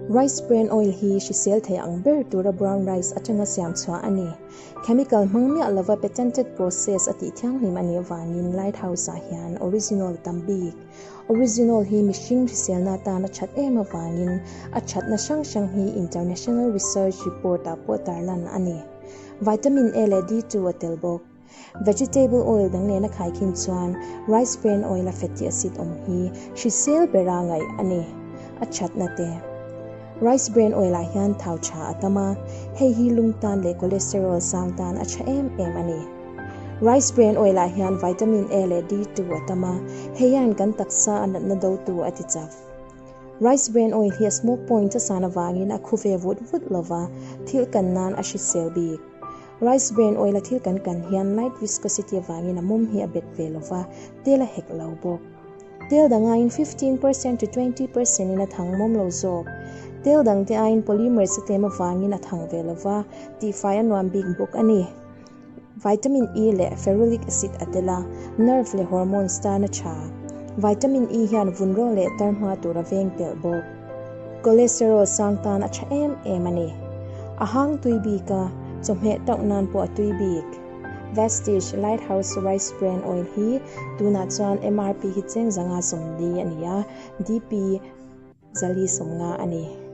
Rice bran oil hi hrisel thei ang ber tura brown rice atanga siam chhuah a ni. Chemical hmang miah lova patented process a tih thianghlim a nih avangin Lighthouse-ah hian original a tam bik. Original hi mihring hriselna atan a that em avangin a thatna hrang hrang hi international research report-ah pawh tarlan a ni. Vitamin A leh D2 a tel bawk. Vegetable oil dang nena khaikhin chuan rice bran oil a fatty acid awm hi hrisel bera ngaih a ni. A thatna te. Rice bran oil ah hian thau tha a tam a, hei hi lung tan leh cholesterol sang tan a tha em em a ni. Rice bran oil ah hian vitamin A leh D2 a tam a, hei hian kan taksa a natna dotu a ti chak. Rice bran oil hi a smoke point a san avangin a khu ve vut vut lova, thil kan nan a hrisel bik. Rice bran oil a thil kan kan hian light viscosity avangin a mum hi a bet ve lova, tel a hek lo bawk. Tel dang aiin 15% to 20% in a thang mawm lo zawk. Tel dang te aiin polymers a tlem avangin a thang ve lova, tihfai a nuam bik bawk a ni. Vitamin E leh ferulic acid a tel a, nerve leh hormones tan a tha. Vitamin E hian vun rawng leh tar hma tur a veng telh bawk. Cholesterol sang tan a tha em em a ni. A hang tui bik a, chawhmeh tauh nan pawh a tui bik. Vestige Lighthouse Rice Bran Oil hi tunah chuan MRP hi cheng zanga 40 a ni a, DP zali 50 a ni.